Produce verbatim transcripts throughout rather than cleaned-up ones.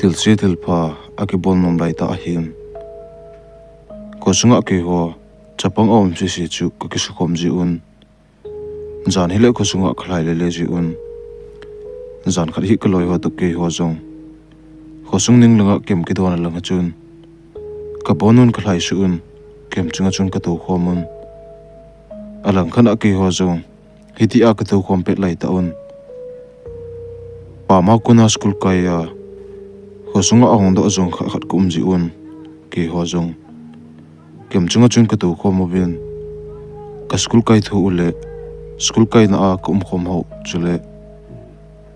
Thilse thilpha akibol nom laitah ahin, khosunga keiho chapang aum sese chu kakisukhom jiuvin, jan hile khosunga kalhai lele jiuvin, jan khat hi kaloiho toh keiho jong khosung ning langa camp kidona langa chun kabonun kalhaisuh un, camp chunga chun katoukhomun. Alangkhat a keiho jong hitia katoukhom pet laitah un, pama kona school kai a khosunga ahungdoh jong khat khat kaum jiuvin, keiho jong camp chunga chun katoukhom uvin, ka school kai thu u le school kaina a kaumkhom ho chule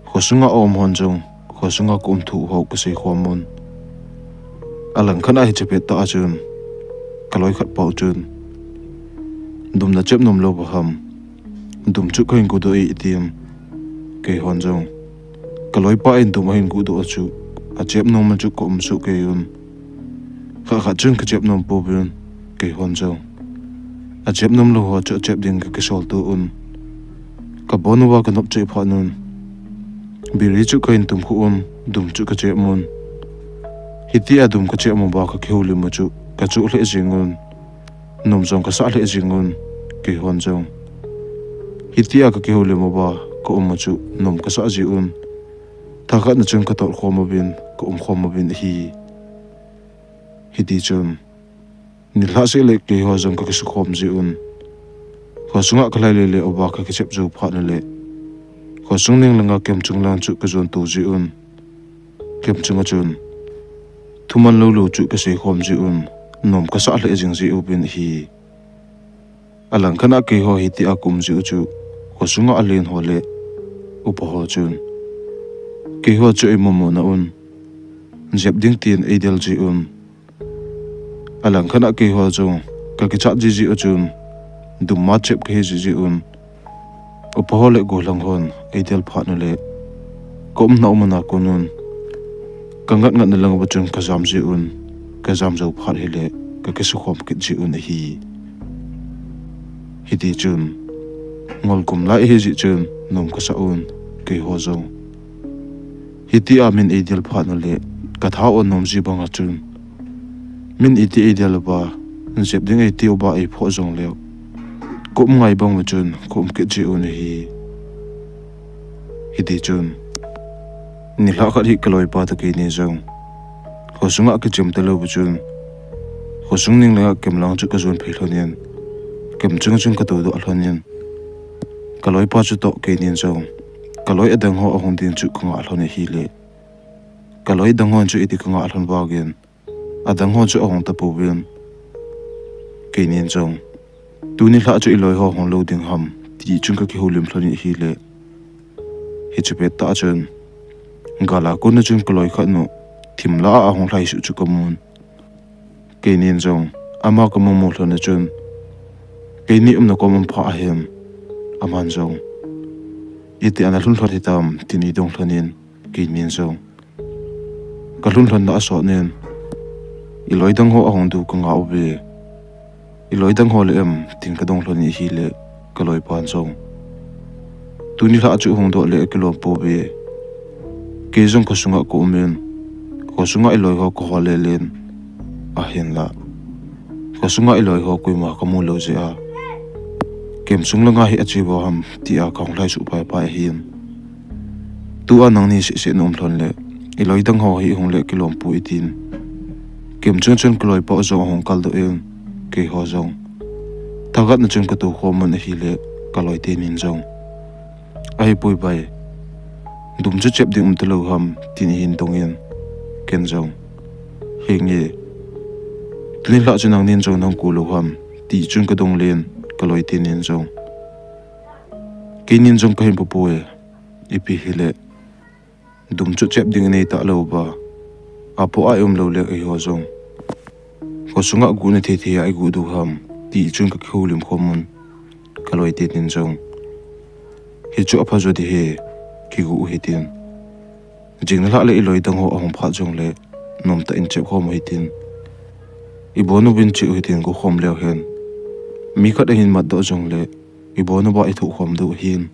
khosunga aum hon jong khosunga kaum thu ho kaseikhomun. Alangkhat a hiche pettah a chun kaloi khatpa u chun, dum nachep nom lou ham, dum chu kahin guhdoh e, atin. Keihon jong kaloipa in dum ahin guhdoh a chu achep nom a chu kaum soh kei un. Khat khat chun kachep nom pouvin, keihon jong achep nom lou ho chu achep ding kakisoltoh un. Kabon uva kanopchoi phat un, biri chu kahin tumkhuh un, dum chu kachep un. Hitia dum kachep uva kakihoulim u chu kachoh lheh jeng un, nom jong kasah lheh jeng un, keihon jong hitia kakihoulim uva kaum u chu nom kasah jiuvin, thakhat na chun katotkhom uvin kaumkhom uvin ahi. Hitichun nilhah seh le keiho jong kakisukhom jiuvin, khosunga kalhai lele uva kakichep jou phat le khosung ning langa camp chung lang chu kajon tou jiuvin, camp chunga chun thuman lou lou chu kaseikhom jiuvin, nom kasah lheh jing jiuvin ahi. Alangkhat a keiho hitia kaum jiu chu khosunga alen ho le upa ho chun keiho chu eimumona un, jep ding tin eidel jiuvin. Alangkhat a keiho jong kakichat jiji u chun dum ma chep kahi jiji un, upa ho le gollhang hon eidel phat ule kaumna umna kon un kangat ngatna lang uva chun kajam jiuvin, kajam jou phat hile kakisukhom kit jiuvin ahi. Hitichun ngol kum lai ahijeh chun nom kasah un, keiho jong hitia min eidel phat ule katha u anom ji banga chun min iti eidel uva, jep ding eiti uva eiphoh jongleu kaum ngai bang uva chun kaum kit jiuvin ahi. Hitichun nilhah khat hi kaloipa toh keini jong khosunga kichem talou uva chun khosung ning langa camp lang chu kajon phei lhonin, camp chunga chun katoudoh lhonin, kaloipa chutoh keinin jong kaloi adang ho ahung ding chu kangah lhon ahile, kaloi dang hon chu iti kangah lhon vangin adang ho chu ahung tapouvin, keinin jong tuni lhah chu iloi ho hung lou ding ham ti chun kakihoulim lhonin ahile, hiche pettah chun gala kona chun kaloi khat nu thim lah a ahung lhaisuh chu kamun. Keinin jong ama kamumu lhon a chun keini umna kom um pha ahin, aman jong itia nalhun lhon hitam tin eidong lhonin, keinin jong kalhun lhonna asotnin, iloi dang ho ahung diu kangah uve, iloi dang ho le em tin kadong lhonin ahile, kaloipan jong tuni lhah chu hungdoh le akilom pouve, kei jong khosunga kaumin, khosunga iloi ho kahol lelen, ahinla khosunga iloi ho koima kamu lou jeh a camp sung langa hi ache uva ham tia kahung lhaisuh paipai ahin. Tua nangni sehseh naum lhon le, iloi dang ho hi hung le kilom poi tin camp chunga chun kaloipa jong ahung kaldoh in, keiho jong thakhat na chun katoukhomun ahile, kaloi tenin jong, ahipoi bai, dum chu chep ding um talou ham tin eihin dongin, ken jong, henge, tuni lhah chu nangnin jong nahung kou lou ham ti chun kadong len, kaloi tenin jong, keinin jong kahin pupoi, ipi hile dum chu chep ding inei talou uva, apoh a ium lou le eiho jong khosunga guhna thei thei a iguh diu ham ti chun kakihoulim khomun, kaloi tenin jong, hichu apha jo ding ahi, kiguh u hitin, jing nilhah le iloi dang ho ahung phat jongle nomtah in chep khom u hitin, ibonuvin cheh u hitin, guhkhom leu hen mi khat ahin matdoh jongle ibonuva ithohkhom diu ahin.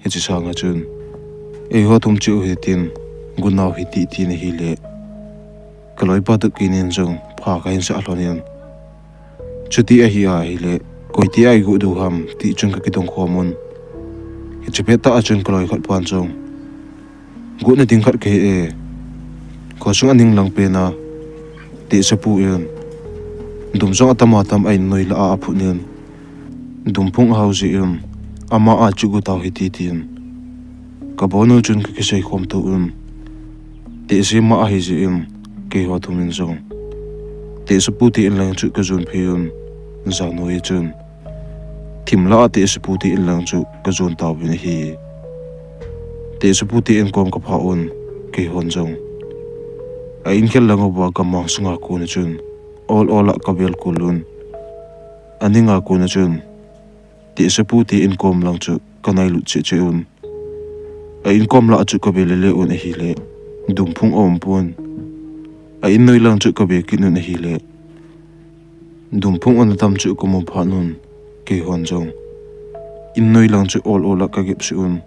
Hiche sanga chun eiho thum cheh u hitin, Gunau hiti tin ahile, ka loipa toh keinin jong pha kahin sah lhonin. Chuti ahi ahile, koi tia igu diu ham ti chun kakidong khomun. Hiche pettah a chun ka loi khat pan jong, gu na ding khat kahe e. Khosung aning lang pena tehsepu in dum jong atam atam a in noi lah a aphutnin, dumphung ahao jeh in, ama a chu gu tau hiti tin. Ka bonu chun kakisei khom touvin, tehse ma ahi jeh in, keiho thumin jong tehsepu te in lang chu kajon phei un. Janoi chun thim lah a tehsepu te in lang chu kajon tauvin ahi. Tehsepu te in kom kaphah un, keihon jong a in khel lang uva gammang sunga kona chun ol ol a kavel kul un. Aninga kona chun tehsepu te in kom lang chu kanailut cheh cheh un. A in kom lah chu kavel lele un ahile, dumphung aumpon. A in noi lang chu kave kit un ahile, dumphung ana tam chu kamu phat un, keihon jong in noi lang chu ol ol a kagep sih un.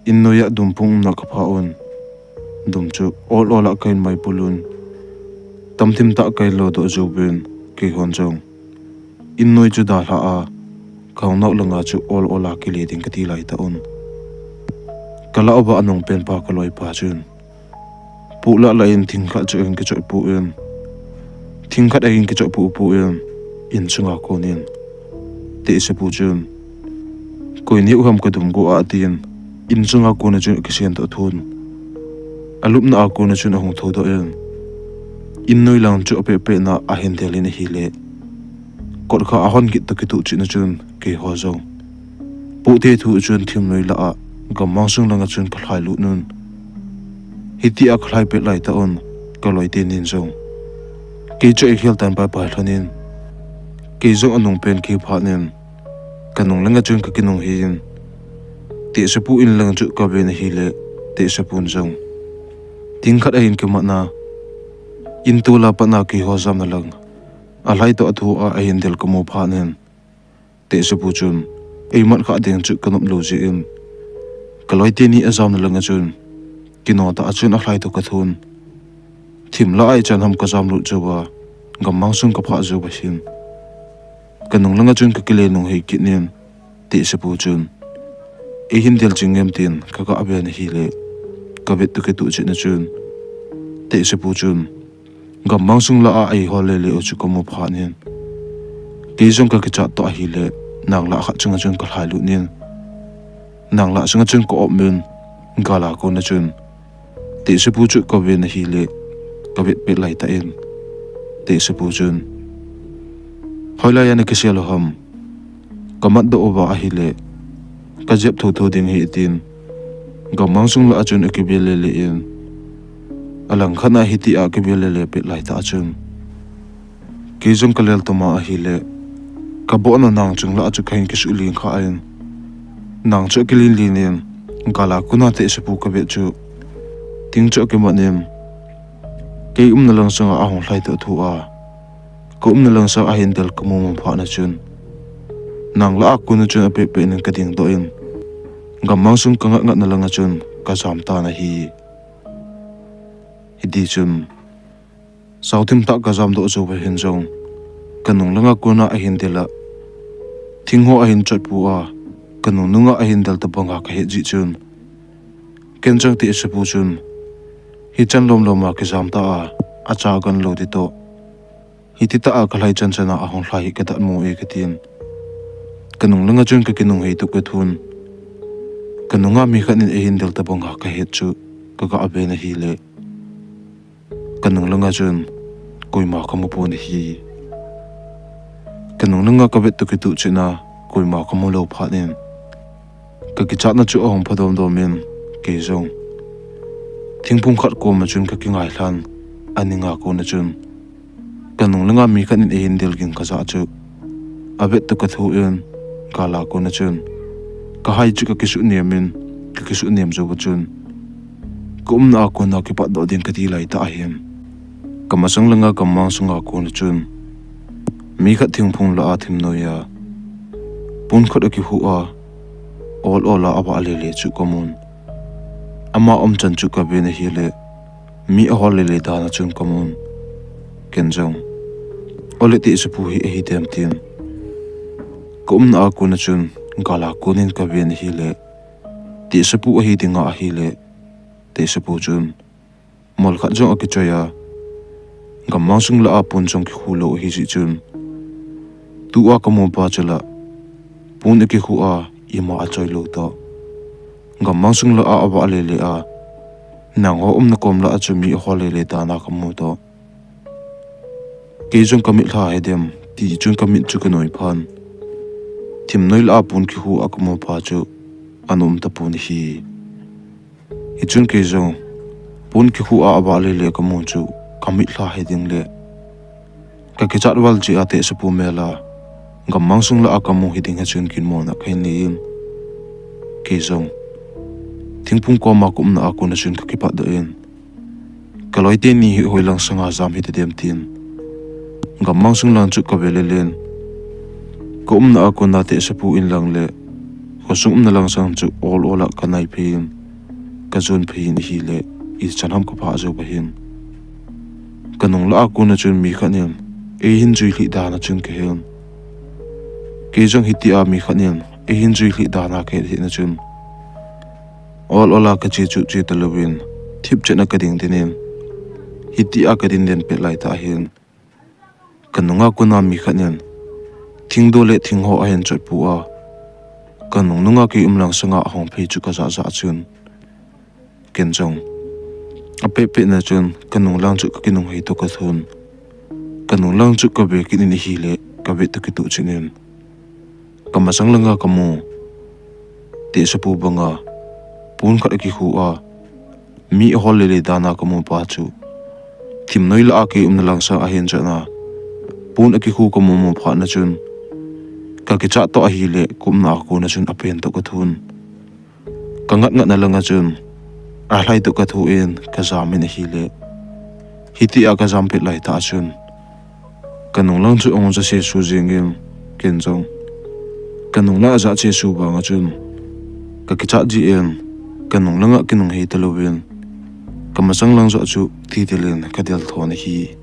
In noi a dumphung umna kaphah un. Dum chu ol ol a kahin maipul un. Tamthim tah kahin lodoh jouvin, keihon jong in noi chu dalha a, kahung nau langa chu ol ol a kile ding kati laitah un. Kalah uva anung penpa ka loipa chun, puh lah lah in thing khat chu ahin kichotpu in, thing khat ahin kichotpu pu in, in sunga konin, tehsepu chun, koi neh u ham kadum go a tin, in sunga kona chun akisen toh thun. Alupna a kona chun ahung thoudoh in, in noi lang chu apeh peh na ahin del in ahile, kotkha ahon kit toh kitoh cheh na chun, keiho jong puh te thu chun thim noi lah a gammang sung langa chun kalhailut un. Hitia kalhai pet laitah un, ka loi tenin jong kei chu eikhel tan pai pai lhonin, kei jong anung pen kei phatnin, kanung langa chun kakinung hei in, tehsepu in lang chu kaven ahile, tehsepun jong thing khat ahin kimatna, in tol a patna keiho jamna lang alhai toh athu a ahin del kamu phatnin, tehsepu chun eimat khah ding chu kanop lou jeh in, ka loi teni ajamna langa chun kino tah a chun alhai toh kathun. Thim lah a ichan ham kajamlut jouva, gammang sung kaphah jouva hin, kanung langa chun kakile nung hei kitnin, tehsepu chun eihin del jing em tin kaga ven ahile, kavet toh kitoh cheh na chun, tehsepu chun gammang sung lah a eihol lele u chu kamu phatnin, kei jong kakichat toh ahile, nanglah khat chunga chun kalhailut in, nanglah chunga chun ka-op in, gal a kona chun tehsepu chu kaven ahile, kavet pet laitah in, tehsepu chun, hoilai a nakisel u ham, kamatdoh uva ahile, kajep thotho ding ahi tin, gammang sung lah a chun akivel lele in, alangkhat a hitia akivel lele pet laitah a chun, kei jong kalel toma ahile, kabohna nang chung lah a chu kahin kisuh ling kha in, nang chu akilin lin in, gal a kona tehsepu kavet chu thing chu akimat in, kei umna lang sanga ahung lhai toh thu a, ka umna lang sanga ahin del kamu mu phat na chun, nanglah a kona chun apeh peh in kadingdoh in, gammang sung kangat ngatna langa chun kajam tan ahi. Hiti chun, saothim tah kajamdoh jouva hin jong, kanung langa kona ahin del a, thing ho ahin chotpu a, kanung nunga ahin del tobanga kahet jeh chun, ken jong tehsepu chun, hichan lom lom a kijam tah a, acha gan lou ding toh, hititah a kalhai chan chan a ahung lhai hi kadatmo e katin, kanung langa chun kakinung hei toh kathun. Kanunga mi khat in eihin del tobanga kahet chu kaga ven ahile, kanung langa chun koima kamu pon ahi. Kanung langa kavet toh kitoh cheh na, koima kamu lou phat in, kakichatna chu ahung pha domdom in, kei jong thingphung khat koma chun kakingailhan, aninga kona chun, kanung langa mi khat in eihin del ging kajah chu avet toh kathu in, gal a kona chun kahai chu kakisuh nem in, kakisuh nem jouva chun, ka umna a kona kipatdoh ding kati laitah ahin, kamasang langa gammang sunga kona chun, mi khat thingphung lah a thim noi a, pon khat akihuh a, ol ol a avah lele chu kamun. Ama umchan chu kaven ahile, mi ahol lele dan a chun kamun. Ken jong, ole tehsepu hi ahi dem tin, ka umna a kon a chun gal a kon in kaven ahile, tehsepu ahi dinga ahile, tehsepu chun mol khat jong akichoi a, gammang sung lah a pon jong kikhu lou ahi jeh chun, tua kamu pa chu la pon akikhu a, ima achoi lou toh, gammang sung lah a avah lele a, nangho umna kom lah a chu mi ahol lele dan a kamu toh, kei jong kamit lha hi dem ti chun kamit chu kanoi phan, thimnoi lah a pon kikhu a kamu pa chu ana um tapon ahi. Hichun kei jong pon kikhu a avah lele kamu chu kamit lha hi ding le kakichat val jeh a tehsepu mel a gammang sung lah a kamu hi ding hi chun ginmona kahin nei in, kei jong thingphung kom a ka umna a kon a chun kakipatdoh in, kaloi teni hi hoilang sanga jam hita dem tin, gammang sung lang chu kave lelen, ka umna a kon a tehsepu in lang le khosung umna lang sang chu ol ol a kanai phei in, kajon phei in ahile, ichan ham kaphah jou pha hin, kanung lah a kon a chun mi khat in eihin jui lhih dan a chun kahen, kei jong hitia mi khat in eihin jui lhih dan a kahet hih na chun, ol ol a kache chu che talouvin, thipchet a kading den in, hitia kading den pet laitah hin, kanung a kon a mi khat in thingdo le thingho ahin chotpu a, kanung nunga kei um lang sanga ahung phei chu kajah jah chun, ken jong apeh peh na chun kanung lang chu kakinung hei toh kathun, kanung lang chu kave kit in ahile, kave toh kitoh chet in, kamasang langa kamu tehsepu banga pon khat akikhu a, mi ahol lele dan a kamu pa chu, thimnoi lah a kei umna lang sang ahin jot na, pon akikhu kamu mu phat na chun, kakichat toh ahile, ka umna a kon a chun apen toh kathun, kangat ngat na langa chun alhai toh kathu in kajam in ahile, hitia kajam pet laitah chun, kanung lang chu ahung ja chesu jeng in, ken jong kanung lang ajah chesu vang a chun, kakichat jeh in, kanung langa kinung hei talouvin, kamasang lang joh chu tidel in kadel thon ahi.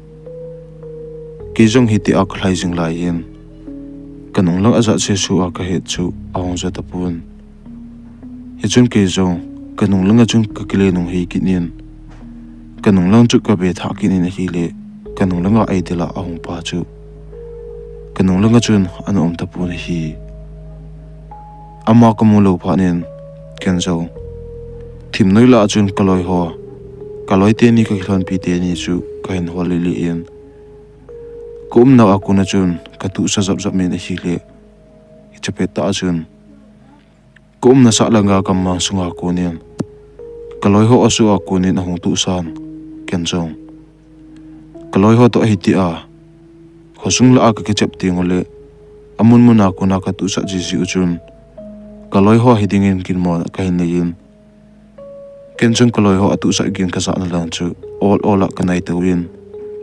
Kei jong hitia kalhai jing lai in, kanung lang ajah chesu a kahet chu ahung ja tapon. Hichun kei jong kanung langa chun kakile nung hei kit in, kanung lang chu kave thah kit in ahile, kanung langa eidel a ahung pa chu kanung langa chun ana um tapon ahi. Ama kamu lou phat in, ken jong thimnoi lah a chun kaloi ho, kaloi teni kakilhonpi teni chu kahin hol lele in, ka umna a kon a chun katuhsa jap jap in ahile, hiche pet tah a chun, ka umna sah langa gammang sunga kon in, kaloi ho asoh a kon in ahung tuhsan, ken jong kaloi ho toh hitia khosung lah a kakichep teng ule, amun mun a kon a katuhsah jiji u chun, kaloi ho hi ding in ginmona kahin nei in, ken jong kaloi ho atuhsah gin kajah na lang chu ol ol a kanai touvin,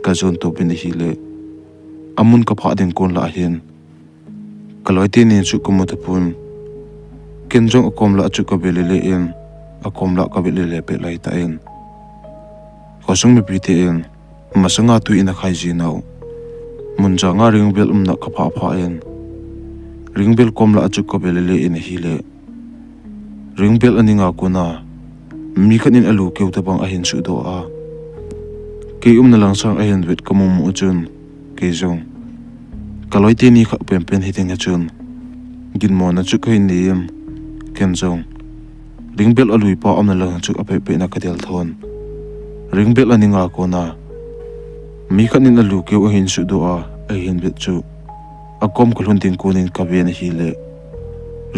kajon touvin ahile, amun kaphah ding kon lah hin, kaloi teni chu kamu tapon. Ken jong akom lah chu kave lele in, akom lah kave lele pet laitah in, khosung mipite in masanga tui in akhai ji nau, mun janga ringbel umna kaphah phah in, ringbel kom lah chu kave lele in ahile, ringbel aning a kon a mi khat in alu keu tobang ahin suhdoh a, kei umna lang sang ahin vet kamu mu u chun, kei jong kaloi teni khat penpen hi ding a chun, ginmona chu kahin nei in, ken jong ringbel alui pa umna lang chu apeh peh na kadel thon. Ringbel aning a kon a mi khat in alu keu ahin suhdoh a, ahin vet chu akom kalhun ding kon in kaven ahile,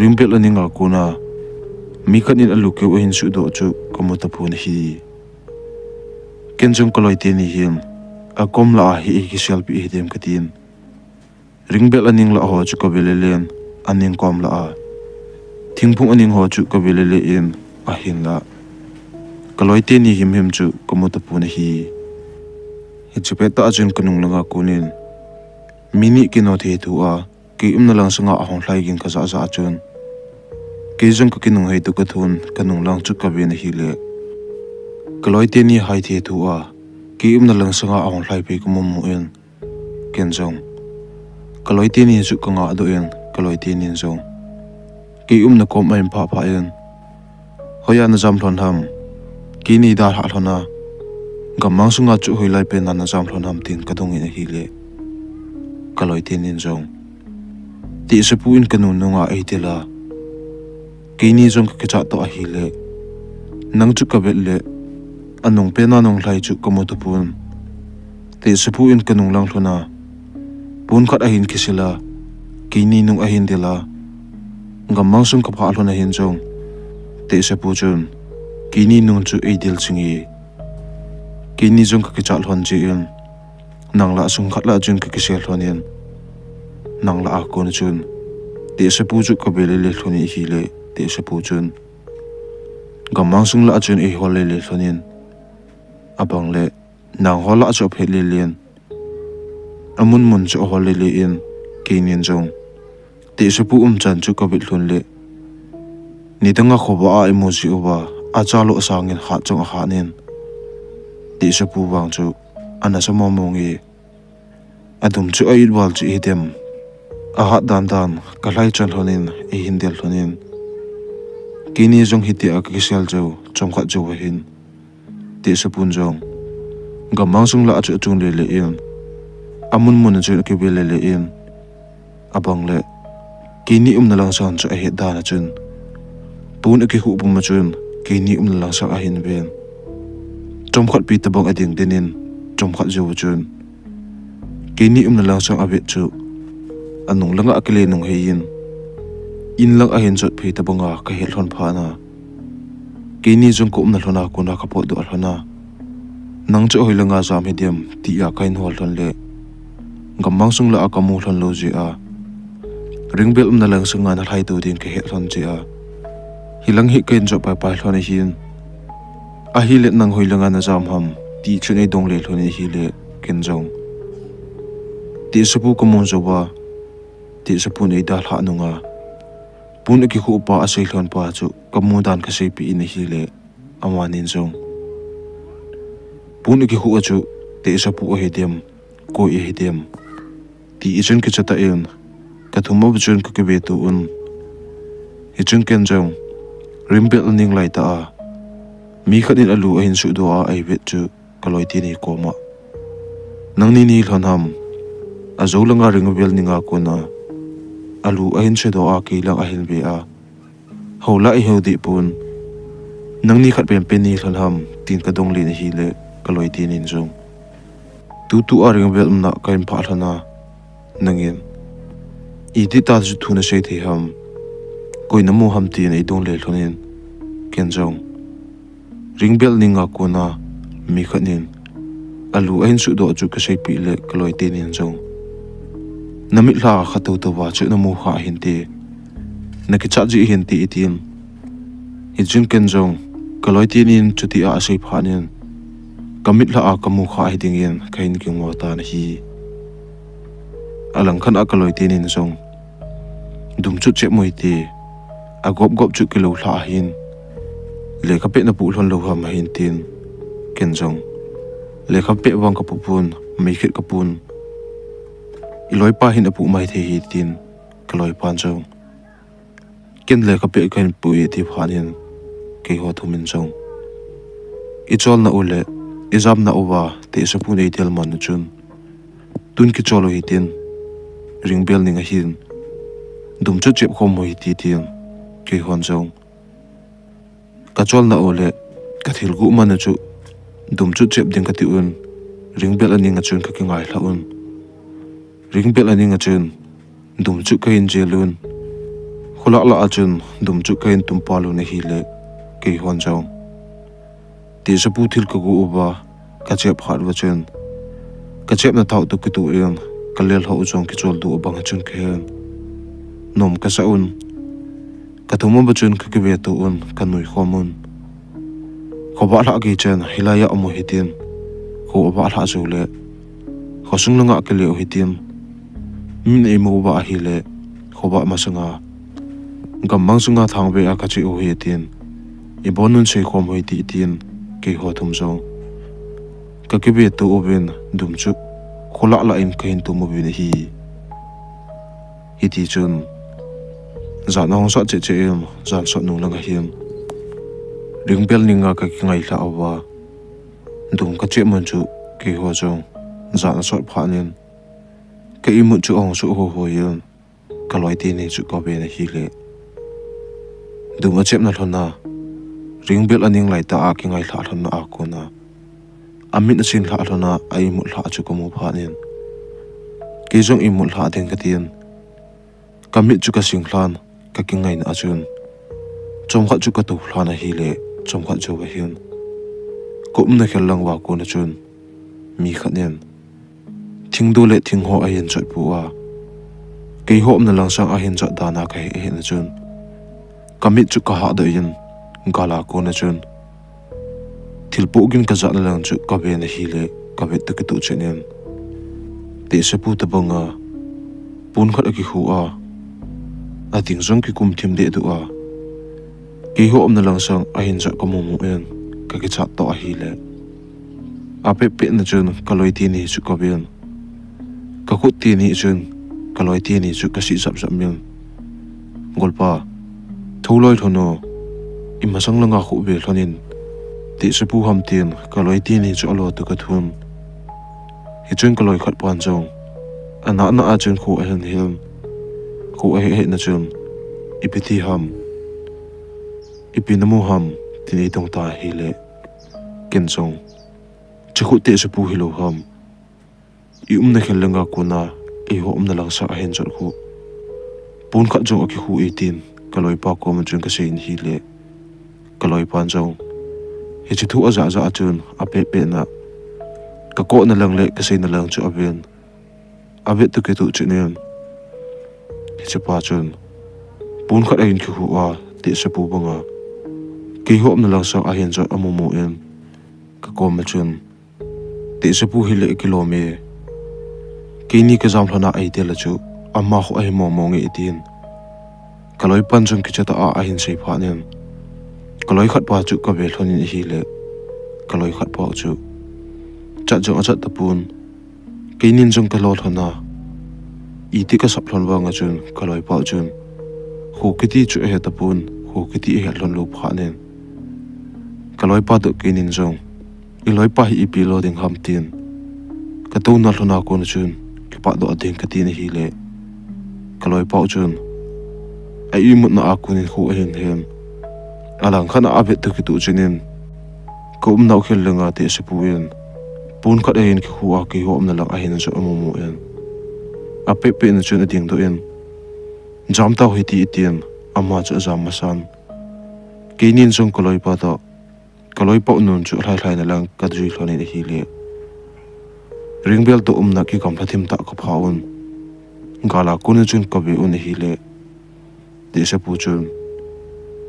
ringbel aning a kon a mi khat in alu keu ahin suhdoh chu kamu tapon ahi. Ken jong kaloi teni hin akom lah a hi eikiselpeh hi dem katin, ringbel aning lah ho chu kave lelen, aning kom lah a thingphung aning ho chu kave lele in, ahinla kaloi teni himhim chu kamu tapon ahi. Hiche pet tah a chun kanung langa kon in mi ni kino thei thu a, kei umna lang sanga ahung lhai gin kajah jah a chun, kei jong kakinung hei toh kathun, kanung lang chu kaven ahile, Kaloi teni hai thei thu a, kei umna lang sanga ahung lhai pei kamu mu in, ken jong kaloi teni chu kanga doh in, kaloi teni jong kei umna kom a ahin phah phah in, "Hoiya najam lhon ham? Keini dalhah lhon a, gammang sunga chu hoilai pen a najam lhon ham?" tin kadong in ahile, kaloi teni jong, "Tehsepu in kanu nunga eidel a, keini jong kakichat toh ahile, nang chu kavet le, anung pen a nung lhai chu kamu tapon. Tehsepu in kanung lang lhon a, pon khat ahin kisil a, keini nung ahin del a, gammang sung kaphah lhon ahin jong, Tehsepu chun keini nung chu eidel jing e. Keini jong kakichat lhon jeh in, nang lah sung khat lah chun kakisel lhon in, nang lah a kon chun Tehsepu chu kave lele lhon in ahile, Tehsepu chun gammang sung lah chun eihol lele lhon in, abang le nang hol lah chu aphet lele in, amun mun chu ahol lele in, keinin jong Tehsepu umchan chu kavet lhon le, nidang a khovah a imu jeh uva, achalou sangin hat jong ahat in, Tehsepu vang chu anasa mong mong e. Adum chu a-it val chu ahidem, ahat dan dan kalhai chan lhon in, eihin del lhon in, keini jong hitia kakisel jou chomkhat jou ahin, Tehsepun jong gammang sung lah chu achun lele in, amun mun a chun akive lele in, abang le keini umna lang sang chu ahet dan a chun, pon akikhuh pum a chun keini umna lang sang ahin ven. Chomkhat pi tabang ading den in, chomkhat jou a chun keini umna lang sang avet chu, anung langa akile nung hei in, in lang ahin jot phei tabang a kahet lhon phat na, keini jong ka umna lhon a kona kapotdoh lhon a, nang chu hoi langa jam hidem tia kahin hol lhon le, gammang sung lah a kamu lhon lou jeh a, Ringbel umna lang sanga nalhai tou ding kahet lhon jeh a, hilang hi kahin jot pai pai lhon ahin, ahile nang hoi langa najam ham ti chun eidong le lhon in ahile, ken jong Tehsepu kamu jou a, Tehsepun eidalhah nunga pon akikhuh pa asei lhon pa chu kamu dan kaseipeh in ahile, amanin jong pon akikhuh a chu Tehsepu ahidem, koi ahidem ti chun kicha tah in, kathum uva chun kakive to un. Hichun ken jong Ringbel aning lai tah a, mi khat in alu ahin suhdoh a eivet chu kaloi teni koma, nangni nahi lhon ham? Ajou langa Ringbel ninga kona alu ahin suhdoh a kei lang ahin ve a, hou lah eihou deh pon, nangni khat penpen nahi lhon ham? tin kadong le in ahile, kaloi tenin jong, tutu a Ringbel umna kahin phah lhon a, nangin itih tah chu thu nasei thei ham? Koi namu ham? tin eidong le lhon in, ken jong Ringbel ninga kona mi khat in alu ahin suhdoh chu kaseipeh le, kaloi tenin jong, namitlha a kha tou tou a chu namu kha ahinte, nakichat jeh ahinte, eitin. Hichun ken jong kaloi tenin chutia asei phat in, kamitlha a kamu kha ahi dingin kahin kingmo tan ahi. Alangkhat a kaloi tenin jong, dumchut chep mo hite, agop gop chu kilou lhah ahin, lekha peh napoh lhon lou ham ahin tin, ken jong, lekha peh vang kapoh pon, meikhet kapon, iloipa hin apoh mai thei hi, tin kaloipan jong, ken lekha peh kahin poh e, ti phat in, keiho thumin jong, icholna u le ijamna uva Tehsepun eidel man u chun, tun kichol u hitin, Ringbel ning ahin, dumchut chep khom u hite, tin, keihon jong kacholna u le kathilguh man u chu dumchut chep ding kati un, Ringbel aning a chun kakingailhah un. Ringbel aning a chun dumchut kahin jel un, kholah lah a chun dumchut kahin tumpal un ahile, keihon jong Tehsepu thil kaguh uva kachep phat uva chun, kachepna thao toh kitoh in, kalel ho u jong kicholdo u bang chun kahen, nom kasah un. Kathum uva chun kakive to un, kanui khom un. Khovah lhah gei chen hilai a um u hitin, kho avah lhah jou le, khosung langa kile u hitin, min eimu uva ahile, khovah masanga, gammang sunga thangvei a kache u hitin, ibon un seikhom u hite, tin, keiho thum jong kakibe to uvin dum chu kholah lah in kahin tum uvin ahi. Hiti chun jan ahung sot cheh cheh in jan sot nung lang ahin Ringbel ninga kakingailhah uva dum kachep man chu keiho jong jan asot phat in ka imut chu ahung soh ho ho in kaloi teni chu kaven ahile dum achepna lhona Ringbel aning laitah a kingailhah lhona a kona amit asin lhah lhona a imut lhah chu kamu phat in kei jong imut lhah ding katin kamit chu kasing lhan kakingaina a chun chomkhat chu kato lhan ahile chomkhat jou ahin ka umna khel lang uva kona chun mi khat in thingdu le thingho ahin jot pu a keiho umna lang sang ahin jot dan a kahe ahin a chun kamit chu kahahdoh in gal a kona chun thil pohgin kajahna lang chu kaven ahile kavet toh kitoh chet in tehsepu tobanga pon khat akikhu a ading jong kikum thim dehduh a keiho umna lang sang ahin jot kamu mu in kakichat toh ahile apeh peh na chun kaloi teni chu kaven kakhut teni chun kaloi teni chu kasih jap jap min golpa thouloi lhon o imasang langa khuh ve lhon in tehsepu ham tin kaloi teni chu alo toh kathun hichun kaloi khat pan jong anahna a chun khuh ahin hin khuh ahe hena chun ipi ti ham ipi namu ham tin eitong ta ahile ken jong chukhu tehsepu hilou ham iumna khel langa kona eiho umna lang sang ahin jot khu pon khat jong akikhu e tin kaloipa koma chun kasei in ahile kaloipan jong hiche thu ajah jah a chun apeh peh na kakona lang le kaseina lang chu aven avet toh kitoh chet in hichepa chun pon khat ahin kikhu a tehsepu banga keiho umna lang sang ahin jot amu mu in kakoma chun tehsepu hile kilom e keini kajam lhona eidel a chu ama khu ahi mong mong e tin kaloipan jong kichat a ahin sei phat in kaloi khat pa chu kave lhon in ahile kaloi khat pa chu chat jong achat tapon keinin jong kalo lhon a iti kasap lhon vanga chun kaloipa chun kho kiti chu ahe tapon kho kiti ahe lhon lou phat in kaloipa toh keinin jong iloipa hi ipi lo ding ham tin katouna lhona kona chun kipatdoh ding katin ahile kaloipa chun a imutna a konin khuh ahin hin alang khat a avet toh kitoh chet in ka umnau khel langa tehsepu in pon khat ahin kikhu a keiho umna lang ahin jot amu mu in apeh peh na chun adingdoh in jam tau hiti itin ama chu ajam masan keinin jong kaloipa toh kaloipa nun chu alhai lhai na lang kajui lhon in ahile Ringbel toh umna kigamla thim tah kapha un gal a kona chun kave un ahile tehsepu chun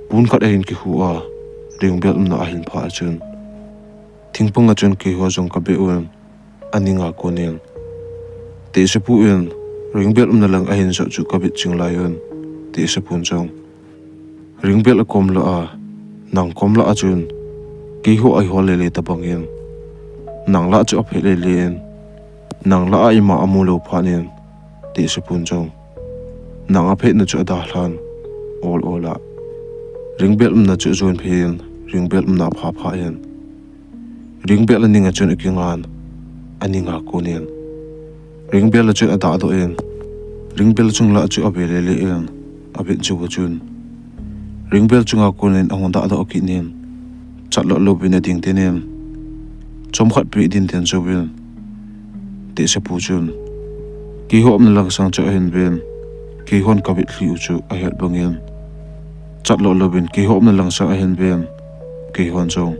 pon khat ahin kikhu a Ringbel umna ahin phah a chun thingpang a chun keiho jong kabe un aninga konin tehsepu in Ringbel umna lang ahin jot chu kavet ching lai un tehsepun jong Ringbel akom lah a nang kom lah a chun keiho eihol lele tobangin nang lah chu aphet lele in nang lah a ima amu lou phat in tehsepun jong nang aphetna chu adalhan ol ol a Ringbel umna chu ajon phei in Ringbel umna apha pha in Ringbel aning a chun akingan aninga konin Ringbel a chun adahdoh in Ringbel chung lah chu ave lele in avet jou a chun Ringbel chunga konin ahung dahdoh kit in chatlot louvin ading den in chomkhat peh din den jouvin tehsepu chun keiho umna lang sang chu ahin ven keihon kavet lhih u chu ahet bangin chatlot louvin keiho umna lang sang ahin ven keihon jong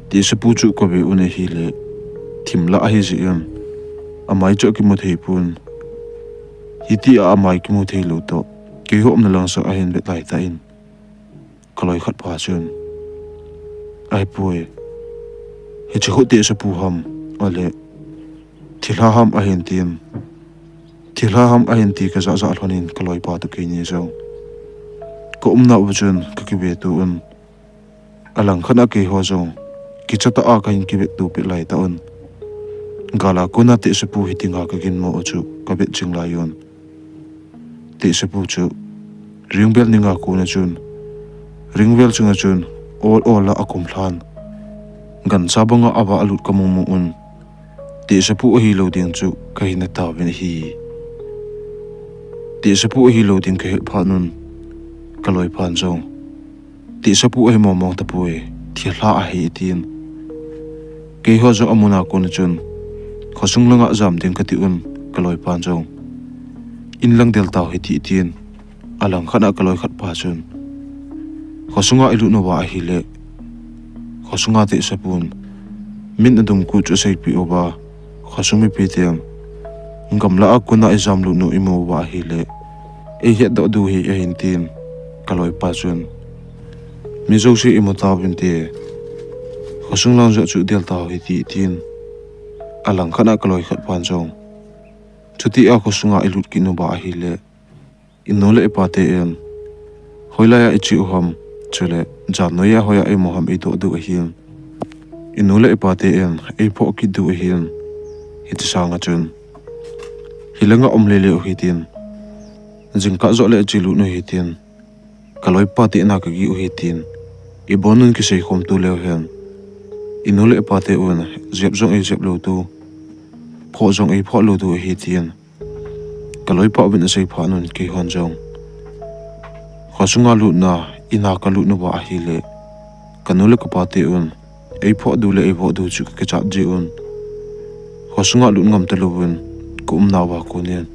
tehsepu chu kave un ahile thim lah ahi jeh in amai chu akimu thei pon hitia amai kimu theilou toh keiho umna lang sang ahin vet laitah in kaloi khat pa chun ahipoi hiche khu tehsepu ham ale thilha ham ahin tin thilha ham ahin ti kajah jah lhonin kaloipa toh keini jong ka umnau uva chun kakive to un alang khat a keiho jong kicha tah a kahin kivet to pet lai tah un. Gal a kona tehsepu hitia kaginmo u chu kavet jing lai un. Tehsepu chu ringbel ning a kona chun, ringbel chunga chun ol ol a akum lhan, gancha banga avah lut kamu mu un. Tehsepu ahilou ding chu kahin he tauvin ahi. Tehsepu ahilou ding kahet phat un, kaloipan jong, "Tehsepu ahi mong mong tapoi, thilha ahi," atin. Keiho jong amun a kona chun, khosung langa jam ding kati un, kaloipan jong, "In lang del tau hite," atin. Alang khat a kaloi khat pa chun, "Khosunga ilut uva ahile, khosunga tehsepun min adum kut chu aseipeh uva, khosung mipiten gamla a kona ijam lut u imu uva ahile, eihet doh diu ahi," ahin tin. Kaloipa chun, "Mi jouse imu tauvinte, khosung lang joh chu del tau hite," atin. Alang khat a kaloi khat pan jong, "Chutia khosunga ilut kit uva ahile, inu le ipaten hoilai a iche u ham, chule jan noiya hoiya imu ham eidoh diu ahin, inu le ipaten eiphoh kit diu ahin. Hiche sanga chun hilanga um lele u hitin, jingkah joh le iche lut u hitin, kaloipa tehna kagih u hitin, ibonun kiseikhom to leu hen, inu le ipaten jep jong eijep lou to, phoh jong eiphoh lou to ahi," tin kaloipa uvin asei phat un, keihon jong, "Khosunga lutna, ina kalut uva ahile, kanu le kapaten eiphoh diu le eivoh diu chu kakichat jeh un, khosunga lut ngam talouvin kaumnauva konin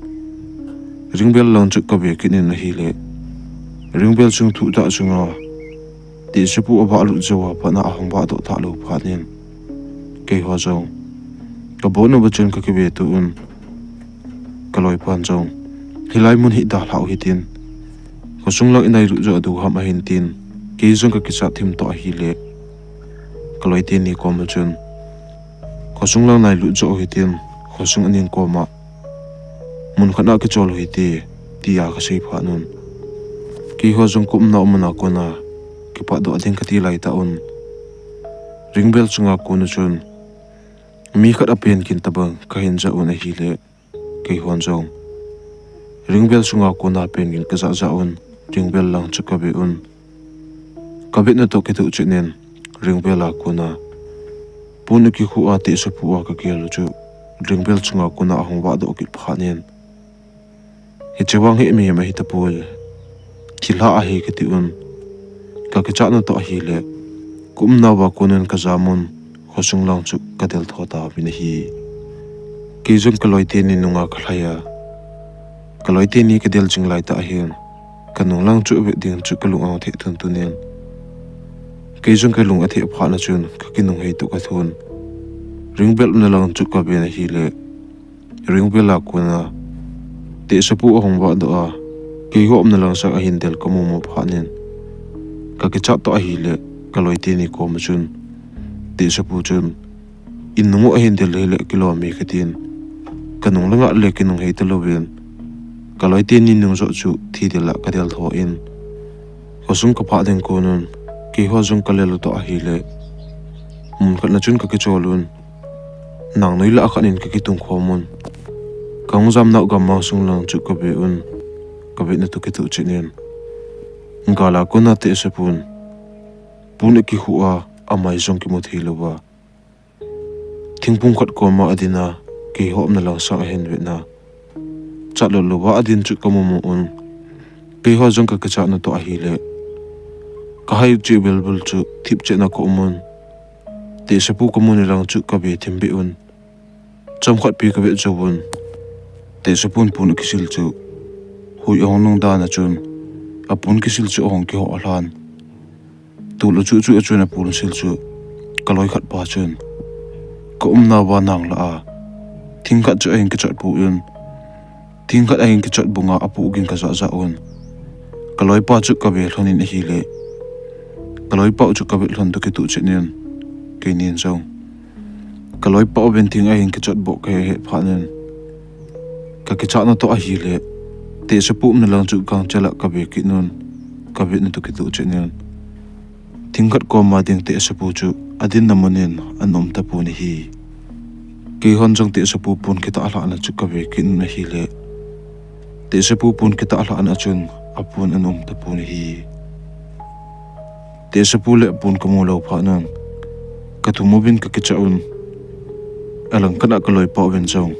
ringbel lang chu kave kit in ahile, ringbel chung thuh tah chunga tehsepu avah lut jouva pat a ahung vahdoh talou phat in, keiho jong kabon uva chun kakive to un, kaloipan jong, 'Hilai mun hi dalhau hitin, khosung lang inailut joh diu ham,' ahin tin, kei jong kakichat thim toh ahile, kaloi teni koma chun, 'Khosung lang nailut joh hitin, khosung aning koma mun khat a kichol u hite,' tia kasei phat un, keiho jong kaumna mun a kona kipatdoh ding kati lai tah un, ringbel chunga kona chun mi khat apen gin tobang kahin jah un ahile, keihon jong ringbel chunga kona pen gin kajah jah un, ringbel lang chu kave un. Kavetna toh kitoh chet in, ringbel a kona pon akikhu a tehsepu a kagel u chu ringbel chunga kona ahung vahdoh kit phat in, hiche vang hi mihem ahi tapoi, thilha ahi kati un. Kakichatna toh ahile, kaumnauva konin kajam un, khosung lang chu kadel tho tauvin ahi. Kei jong kaloi teni nunga kalhai a, kaloi teni kadel jing lai tah ahin, kanung lang chu avet ding chu kalung ahung theh tuntun in, kei jong kalung atheh phat na chun kakinung hei toh kathun, ringbel umna lang chu kaven ahile, ringbel a kona tehsepu ahung vahdoh a, keiho umna lang sang ahin del kamu mu phat in, kakichat toh ahile, kaloi teni koma chun tehsepu chun, 'Inung u ahin del hile kilom e,' katin, kanung langa le kinung hei talouvin, kaloi teni nung joh chu thi del a kadel tho in, khosung kapah ding konun, keiho jong kalel u toh ahile, mun khat na chun kakichol un, nangnoi lah a khat in kakitung khom un, kahung jamnau gammang sung lang chu kave un, kavetna toh kitoh chet in, gal a kona tehsepun pon akikhu a, amai jong kimu thei louva, thingphung khat koma adin a, keiho umna lang sang ahin vet na, chat lot louva adin chu kamu mu un, keiho jong kakichatna toh ahile, kahai cheh belbul chu thip chet na kaum un, tehsepu kamu ni lang chu kave thim beh un, chomkhat pi kavet jouvun, tehsepun pon akisil chu hui ahung nung dan a chun, apon kisil chu ahung kihoh lhan, tol achuh chuh a chun apon sil chu kaloi khat pa chun kaumnauva nang lah a, thing khat chu ahin kichat pu in, thing khat ahin kichat bunga apoh gin kajah jah un, kaloipa chu kave lhon in ahile, kaloipa u chu kavet lhon toh kitoh chet in, keinin jong kaloipa uvin thing ahin kichat boh kahe het phat in, kakichatna toh ahile, tehsepu umna lang chu gangchel a kave kit un, kavetna toh kitoh chet in, thing khat koma ding tehsepu chu adinna mun in ana um tapon ahi. Keihon jong tehsepu pon kitah lhahna chu kave kit un ahile, tehsepu pon kitah lhahna chun apon ana um tapon ahi. Tehsepu le apon kamu lou phat un, kathum uvin kakichat un, alangkhat a kaloipa uvin jong,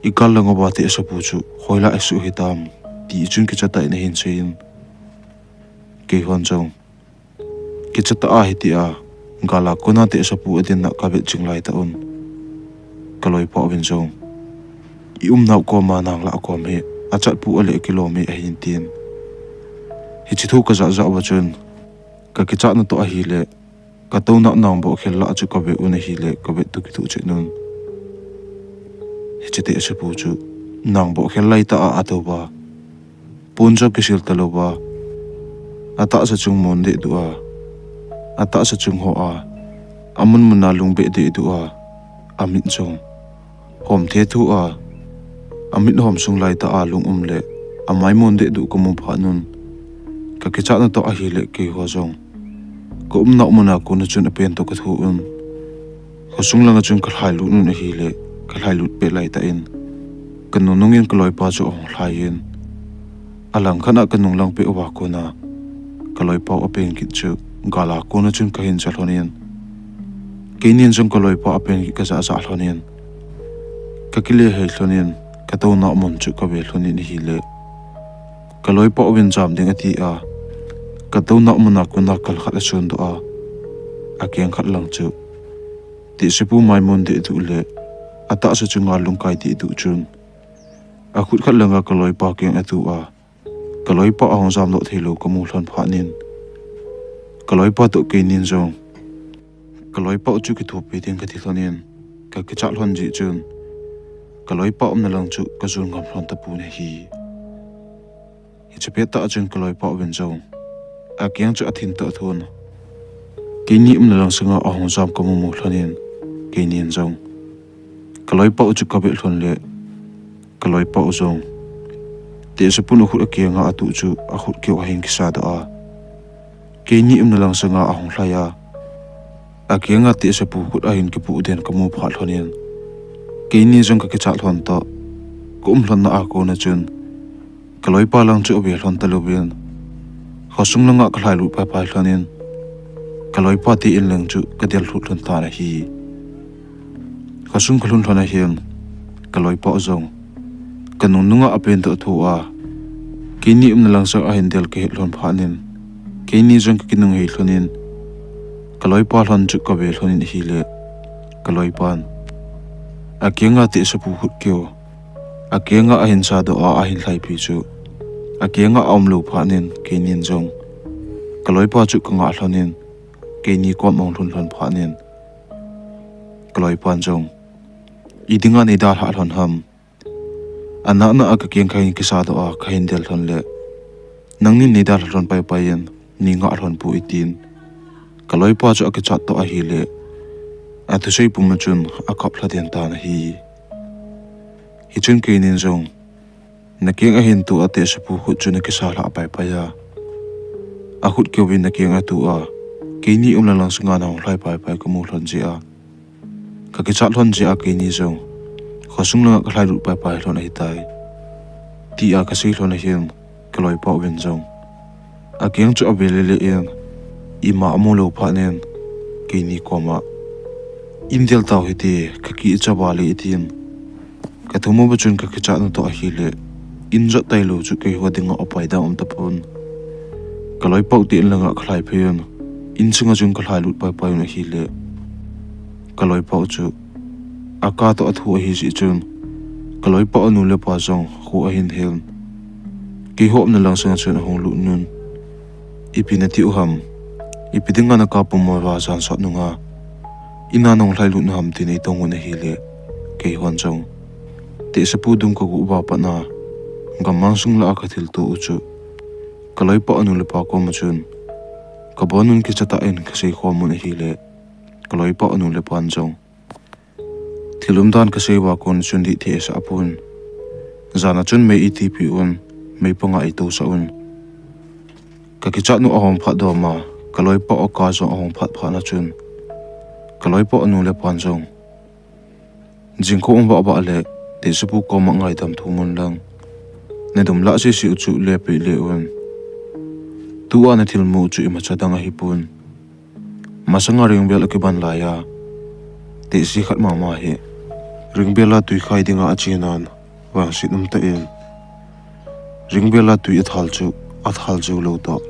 "Igal lang uva tehsepu chu hoilah isuh hitam?" ti chun kichat tah in ahin seiyin, keihon jong, "Kichat tah ahi," tia, gal a kona tehsepu adinna kavet ching laitah un, kaloipa uvin jong, "I umnau koma nang lah kom hi achatpu ale kilom e," ahin tin. Hiche thu kajah jah uva chun, kakichatna toh ahile, katouna nangboh khel lah chu kave un ahile, kavet toh kithoh chet un, hiche tehsepu chu nangboh khel laitah a atou uva, pon jong kisil talouva, atahsa chung mon dehduh a, atahsa chung ho a, amun mun a lungbeh dehduh a, amit jong homthe thu a, amit hom sung laitah a lung um le amai mon dehduh kamu phat un, kakichatna toh ahile keiho jong kaumnau mun a kona chun apen toh kathoh un, khosung langa chun kalhailut un ahile, kalhailut peh laitah in, kanung nungin kaloipa chu ahung lhaiyin, alangkhat a kanung lang peh uva kona kaloipau apen kit chu gal a kona chun kahin cha lhonin, keinin jong kaloipa apen kit kajah jah lhonin, kakile hei lhonin, katouna mun chu kave lhonin ahile, kaloipa uvin jam ding ati a, katouna mun a kona kal khat asondoh a, akeng khat lang chu tehsepu mai mon dehduh le atahsa chunga lungkai dehduh chun, akhut khat langa kaloipa keng atu a, kaloipa ahung jamdoh theilou kamu lhon phat in, kaloipa toh keinin jong kaloipau chu kithopi ding kati lhonin, kakichat lhon jeh chun, kaloipa umna lang chu kajon ngam lhon tapon ahi. Hiche pettah chun kaloipa uvin jong, akeng chu athin toh athon, keini umna lang sanga ahung jam kamu mu lhonin, keinin jong kaloipau chu kavet lhon le, kaloipau jong tehsepun akhut akenga atuh chu akhut keu ahin kisadoh a, keini umna lang sanga ahung lhai a, akenga tehsepu khut ahin kipoh den kamu phat lhonin, keini jong kakichat lhon toh, kaum lhonna a kona chun, kaloipa lang chu ave lhon talouvin, khosung langa kalhailut paipai lhonin, kaloipa te in lang chu kadel lhut lhon tan ahi. Khosung kalhun lhon ahin, kaloipau jong kanung nunga apen toh athoh a, keini umna lang sanga ahin del kahet lhon phat in, keini jong kakinung hei lhonin, kaloipa lhon chu kave lhonin ahile, kaloipan akenga tehsepu khut keu akenga ahin sadoh a, ahin lhaipi chu akenga aumlou phat in, keinin jong kaloipa chu kangah lhonin, keini kom ahung lhun lhon phat in, kaloipan jong, "Idinga neidalhah lhon ham? Anahna a kakeng kahin kisadoh a, kahin del lhon le, nangnin neidalhah lhon paipai in, neingah lhon poi," tin, kaloipa chu akichat toh ahile, athusei puma chun akap lha den tan ahi. Hichun keinin jong, nakeng ahin toh a tehsepu khut chu nakisa lhah paipai a, akhut keuvin nakeng atoh a, keini umna lang sanga nahung lhai paipai kamu lhon jeh a, kakichat lhon jeh a keini jong khosung langa kalhailut paipai lhon ahitai, tia kasei lhon ahin, kaloipau vin jong akeng chu ave lele in, ima amu lou phat in, keini koma, "Indel tau hite, kakicha vale," tin, kathum uva chun kakichatna toh ahile, in jot tailou chu keiho dinga upai dang um tapon. Kaloipau te in langa kalhai phei un, insunga chun kalhailut paipai un ahile, kaloipau chu aka toh athu ahi jeh chun, kaloipau anu le apa jong kho ahin hen, keiho umna lang sanga chun ahung lut un, "Ipi nati u ham? Ipi dinga naka pumoi va jan sot nunga ina nahung lhailut u ham?" tin eitong un ahile, keihon jong tehsepu dung kagu uva patna, gammang sung lah a kathilto u chu kaloipau anu le apa koma chun kabonun kichatah in kasei khom un ahile, kaloipau anu le apan jong thil umdan kasei uva kon chun dih thei asah pon. Jan a chun mei eitipi un, mei panga eitousah un. Kakichat nu ahom phat doma, Ka loipa Oka jong ahung phat phat na chun, ka loipa anu le pan jong, jingkah um vah vah le, Tehsepu koma ngaidam thum un lang, na dum lah sese u chu le peh le un. Tua na thil mu chu imacha dang ahipon. Masanga Ringvel akiban laiya, Tehse khat mama hi Ringvel a tui khai dinga achenan, vangset um tah in, Ringvel a tui athal chu athal jou lou toh,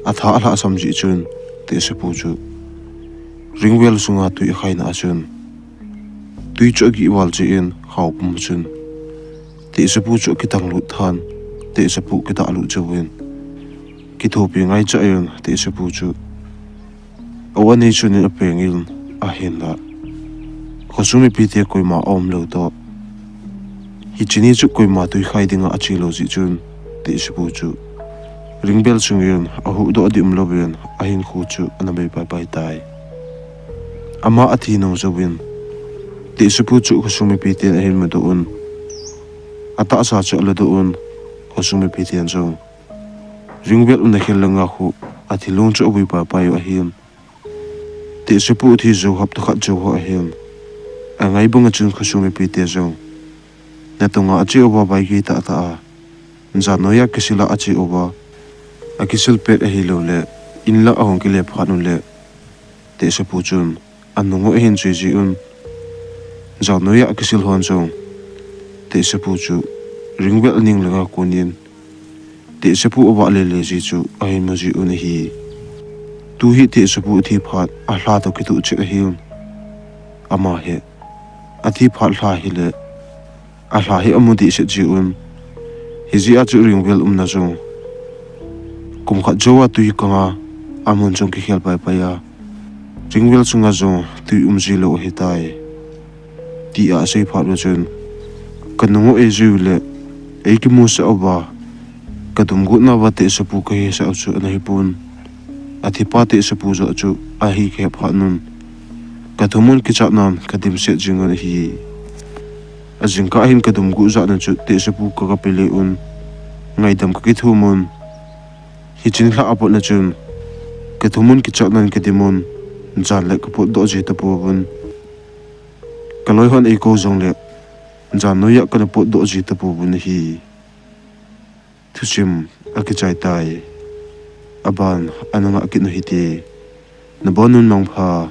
atha alhahsam jeh chun, Tehsepu chu Ringvel sunga tui akhaina a chun, tui chu agih val jeh in, khao pum chun, Tehsepu chu akitang lut than, Tehsepu akitah lut jouvin, kithopi ngaicha in, Tehsepu chu, o anei chun in apeng in, ahinla, khosung mipite koima aum lou toh, hiche ni chu koima tui khai dinga ache lou jeh chun, Tehsepu chu Ringvel sungin ahuhdoh ding um louvin, ahinkho chu ana bei pai pai tai. Ama athi nung jouvin, Tehsepu chu khosung mipiten ahin mudoh un, atahsa chu aladoh un, khosung mipiten jong Ringvel umna khel langa khu athilong chu avui pai pai u ahin. Tehsepu athi jou hapta khat jou ho ahin, angai banga chun khosung mipite jong, natonga ache uva vaigei tah tah a, jan noiya kisil a ache uva, akisil pet ahiloule, in lang ahung kile phat ule, Tehsepu chun anung u ahin choi jeh un, jan noiya akisil hon jong, Tehsepu chu Ringvel aning langa konin, Tehsepu avah lele ji chu ahin mu ji un ahi. Tu hi Tehsepu athi phat alha toh kitoh chet ahin, ama hi athi phat lha hile, alha hi amu dehset ji un, hijeh a chu Ringvel umna jong kum khat jouva tui kanga amun jong kikhel pai pai a, Ringvel sunga jong tui um ji lou ahitai, tia asei phat u chun, kanung u eijui ule, eikimusah uva, kadum gotnauva Tehsepu kahisah u chu ana hipon, athipa Tehsepu joh chu ahi kahe phat un, kathum un kichatnan kadimset jing un ahi. Ajingkah hin kadum got jat na chu Tehsepu kagape le un, ngaidam kakithum un, hiche ni lhah apatna chun, kathum un kichatnan kadim un, jan le kapotdoh ji tapouvin, kaloi hon eikou jongle, jan noiya kana potdoh ji tapouvin ahi. Thusim akichai tai. Aban ana ngah kit u hite. Nabon un mangpha.